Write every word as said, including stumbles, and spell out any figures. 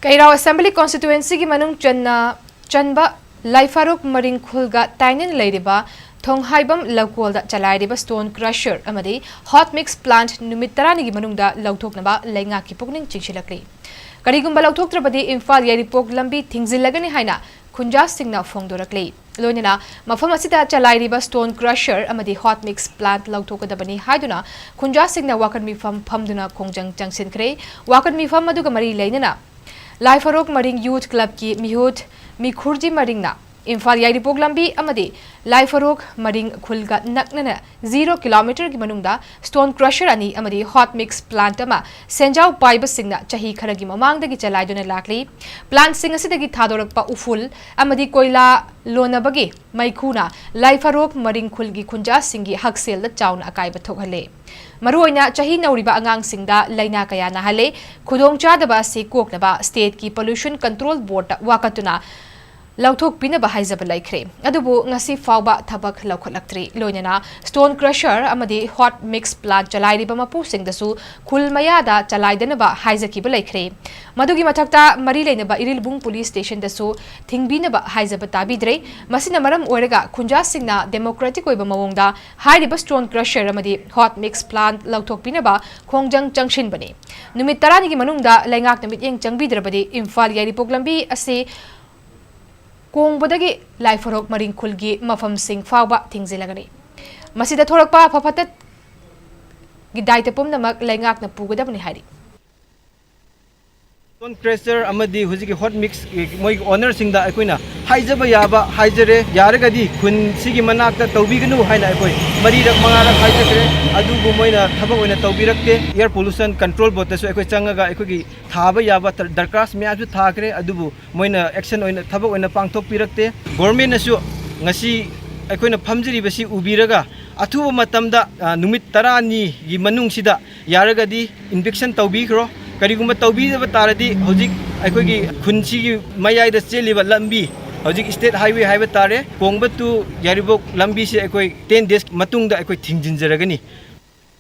ꯀꯩꯔꯥꯎ Assembly Constituency ꯒꯤ ꯃꯅꯨꯡ ꯆꯟꯅ ꯆꯟꯕ ꯂꯥꯏꯐꯥꯔꯣꯛ ꯃꯔꯤꯡ ꯈꯨꯜꯒ ꯇꯥꯏꯅꯅ ꯂꯩꯔꯤꯕ ꯊꯣꯡꯍꯥꯏꯕꯝ ꯂꯧꯀꯣꯜꯗ ꯆꯂꯥꯏꯔꯤꯕ stone crusher ꯑꯃꯗꯤ hot mix plant ꯅꯨꯃꯤꯠ ꯇꯔꯥꯅꯤꯒꯤ ꯃꯅꯨꯡꯗ ꯂꯧꯊꯣꯛꯅꯕ ꯂꯩꯉꯥꯛꯀꯤ ꯄꯨꯛꯅꯤꯡ ꯆꯤꯡꯁꯤꯜꯂꯛꯂꯤ꯫ ꯀꯔꯤꯒꯨꯝꯕ ꯂꯧꯊꯣꯛꯇ꯭ꯔꯕꯗꯤ ꯏꯝꯐꯥꯜ ꯌꯥꯏꯔꯤꯄꯣꯛ ꯂꯝꯕꯤ ꯊꯤꯡꯖꯤꯜꯂꯒꯅꯤ ꯍꯥꯏꯅ ꯈꯨꯟꯖꯥꯁꯤꯡꯅ ꯐꯣꯡꯗꯣꯔꯛꯂꯤ꯫ ꯂꯣꯏꯅꯅ ꯃꯐꯝ ꯑꯁꯤꯗ ꯆꯂꯥꯏꯔꯤꯕ stone crusher ꯑꯃꯗꯤ hot mix plant ꯂꯧꯊꯣꯛꯀꯗꯕꯅꯤ ꯍꯥꯏꯗꯨꯅ ꯈꯨꯟꯖꯥꯁꯤꯡꯅ ꯋꯥꯀꯠ ꯃꯤꯐꯝ ꯐꯝꯗꯨꯅ ꯈꯣꯡꯖꯪ ꯆꯪꯁꯤꯟꯈ꯭ꯔꯦ꯫ ꯋꯥꯀꯠ ꯃꯤꯐꯝ ꯑꯗꯨꯒ ꯃꯔꯤ ꯂꯩꯅꯅ ꯂꯥꯏꯐꯔꯣꯛ ꯃꯔꯤꯡ Youth Club ꯀꯤ ꯃꯤꯍꯨꯠ ꯃꯤꯈꯨꯔꯖꯤ ꯃꯔꯤꯡꯅ ꯏꯝꯐꯥꯜ ꯌꯥꯏꯔꯤꯄꯣꯛ ꯂꯝꯕꯤ ꯑꯃꯗꯤ ꯂꯥꯏꯐꯔꯣꯛ ꯃꯔꯤꯡ ꯈꯨꯜꯒ ꯅꯛꯅꯅ zero kilometre ꯒꯤ ꯃꯅꯨꯡꯗ stone crusher ꯑꯅꯤ ꯑꯃꯗꯤ hot mix plant ꯑꯃ ꯁꯦꯟꯖꯥꯎ ꯄꯥꯏꯕꯁꯤꯡꯅ ꯆꯍꯤ ꯈꯔꯒꯤ ꯃꯃꯥꯡꯗꯒꯤ ꯆꯂꯥꯏꯗꯨꯅ ꯂꯥꯛꯂꯤ꯫ Plant ꯁꯤꯡ ꯑꯁꯤꯗꯒꯤ ꯊꯥꯗꯣꯔꯛꯄ ꯎꯐꯨꯜ ꯑꯃꯗꯤ ꯀꯣꯏꯂꯥ ꯂꯣꯟꯅꯕꯒꯤ ꯃꯩꯈꯨꯅ ꯂꯥꯏꯐꯔꯣꯛ ꯃꯔꯤꯡ ꯈꯨꯜꯒꯤ ꯈꯨꯟꯖꯥꯁꯤꯡꯒꯤ ꯍꯛꯁꯦꯜꯗ ꯆꯥꯎꯅ ꯑꯀꯥꯏꯕ ꯊꯣꯛꯍꯜꯂꯦ꯫ ꯃꯔꯨꯑꯣꯏꯅ ꯆꯍꯤ ꯅꯧꯔꯤꯕ ꯑꯉꯥꯡꯁꯤꯡꯗ ꯂꯥꯏꯅꯥ ꯀꯌꯥ ꯅꯥꯍꯜꯂꯦ꯫ ꯈꯨꯗꯣꯡꯆꯥꯗꯕ ꯑꯁꯤ ꯀꯣꯛꯅꯕ state ꯀꯤ Pollution Control Board ꯇ ꯋꯥꯀꯠꯇꯨꯅ ꯂꯧꯊꯣꯛꯄꯤꯅꯕ ꯍꯥꯏꯖꯕ ꯂꯩꯈ꯭ꯔꯦ꯫ ꯑꯗꯨꯕꯨ ꯉꯁꯤ ꯐꯥꯎꯕ ꯊꯕꯛ ꯂꯧꯈꯠꯂꯛꯇ꯭ꯔꯤ꯫ ꯂꯣꯏꯅꯅ stone crusher ꯑꯃꯗꯤ hot mix plant ꯆꯂꯥꯏꯔꯤꯕ ꯃꯄꯨꯁꯤꯡꯗꯁꯨ ꯈꯨꯜ ꯃꯌꯥꯗ ꯆꯂꯥꯏꯗꯅꯕ ꯍꯥꯏꯖꯈꯤꯕ ꯂꯩꯈ꯭ꯔꯦ꯫ ꯃꯗꯨꯒꯤ ꯃꯊꯛꯇ ꯃꯔꯤ ꯂꯩꯅꯕ ꯏꯔꯤꯜꯕꯨꯡ Police Station ꯗꯁꯨ ꯊꯤꯡꯕꯤꯅꯕ ꯍꯥꯏꯖꯕ ꯇꯥꯕꯤꯗ꯭ꯔꯦ꯫ ꯃꯁꯤꯅ ꯃꯔꯝ ꯑꯣꯏꯔꯒ ꯈꯨꯟꯖꯥꯁꯤꯡꯅ democratic ꯑꯣꯏꯕ ꯃꯑꯣꯡꯗ ꯍꯥꯏꯔꯤꯕ stone crusher ꯑꯃꯗꯤ hot mix plant ꯂꯧꯊꯣꯛꯄꯤꯅꯕ ꯈꯣꯡꯖꯪ ꯆꯪꯁꯤꯟꯕꯅꯤ꯫ ꯅꯨꯃꯤꯠ ꯇꯔꯥꯅꯤꯒꯤ ꯃꯅꯨꯡꯗ ꯂꯩꯉꯥꯛꯅ ꯃꯤꯠꯌꯦꯡ ꯆꯪꯕꯤꯗ꯭ꯔꯕꯗꯤ ꯏꯝꯐꯥꯜ ꯌꯥꯏꯔꯤꯄꯣꯛ ꯂꯝꯕꯤ ꯑꯁꯤ ꯀꯣꯡꯕꯗꯒꯤ ꯂꯥꯏꯐꯔꯣꯛ ꯃꯔꯤꯡ ꯈꯨꯜꯒꯤ ꯃꯐꯝꯁꯤꯡ ꯐꯥꯎꯕ ꯊꯤꯡꯖꯤꯜꯂꯒꯅꯤ꯫ ꯃꯁꯤꯗ ꯊꯣꯔꯛꯄ ꯑꯐ ꯐꯠꯇꯒꯤ ꯗꯥꯏꯇ ꯄꯨꯝꯅꯃꯛ ꯂꯩꯉꯥꯛꯅ ꯄꯨꯒꯗꯕꯅꯤ ꯍꯥꯏꯔꯤ꯫ Stone crusher ꯑꯃꯗꯤ ꯍꯧꯖꯤꯛꯀꯤ hot mix ꯃꯣꯏꯒꯤ owner ꯁꯤꯡꯗ ꯑꯩꯈꯣꯏꯅ ꯍꯥꯏꯖꯕ ꯌꯥꯕ ꯍꯥꯏꯖꯔꯦ꯫ ꯌꯥꯔꯒꯗꯤ ꯈꯨꯟꯁꯤꯒꯤ ꯃꯅꯥꯛꯇ ꯇꯧꯕꯤꯒꯅꯨ ꯍꯥꯏꯅ ꯑꯩꯈꯣꯏ ꯃꯔꯤꯔꯛ ꯃꯉꯥꯔꯛ ꯍꯥꯏꯖꯈ꯭ꯔꯦ꯫ ꯑꯗꯨꯕꯨ ꯃꯣꯏꯅ ꯊꯕꯛ ꯑꯣꯏꯅ ꯇꯧꯕꯤꯔꯛꯇꯦ꯫ Air Pollution Control Board ꯇꯁꯨ ꯑꯩꯈꯣꯏ ꯆꯪꯉꯒ ꯑꯩꯈꯣꯏꯒꯤ ꯊꯥꯕ ꯌꯥꯕ ꯗꯔꯀꯥꯔ ꯃꯌꯥꯝꯁꯨ ꯊꯥꯈ꯭ꯔꯦ꯫ ꯑꯗꯨꯕꯨ ꯃꯣꯏꯅ action ꯑꯣꯏꯅ ꯊꯕꯛ ꯑꯣꯏꯅ ꯄꯥꯡꯊꯣꯛꯄꯤꯔꯛꯇꯦ꯫ Government ꯅꯁꯨ ꯉꯁꯤ ꯑꯩꯈꯣꯏꯅ ꯐꯝꯖꯔꯤꯕꯁꯤ ꯎꯕꯤꯔꯒ ꯑꯊꯨꯕ ꯃꯇꯝꯗ, ꯑ, ꯅꯨꯃꯤꯠ ꯇꯔꯥꯅꯤꯒꯤ ꯃꯅꯨꯡꯁꯤꯗ ꯌꯥꯔꯒꯗꯤ inspection ꯇꯧꯕꯤꯈ꯭ꯔꯣ꯫ ꯀꯔꯤꯒꯨꯝꯕ ꯇꯧꯕꯤꯗꯕ ꯇꯥꯔꯗꯤ ꯍꯧꯖꯤꯛ ꯑꯩꯈꯣꯏꯒꯤ ꯈꯨꯟꯁꯤꯒꯤ ꯃꯌꯥꯏꯗ ꯆꯦꯜꯂꯤꯕ ꯂꯝꯕꯤ, ꯍꯧꯖꯤꯛ state highway ꯍꯥꯏꯕ ꯇꯥꯔꯦ, ꯀꯣꯡꯕ to ꯌꯥꯏꯔꯤꯄꯣꯛ ꯂꯝꯕꯤꯁꯦ ꯑꯩꯈꯣꯏ ten days ꯃꯇꯨꯡꯗ ꯑꯩꯈꯣꯏ ꯊꯤꯡꯖꯤꯟꯖꯔꯒꯅꯤ꯫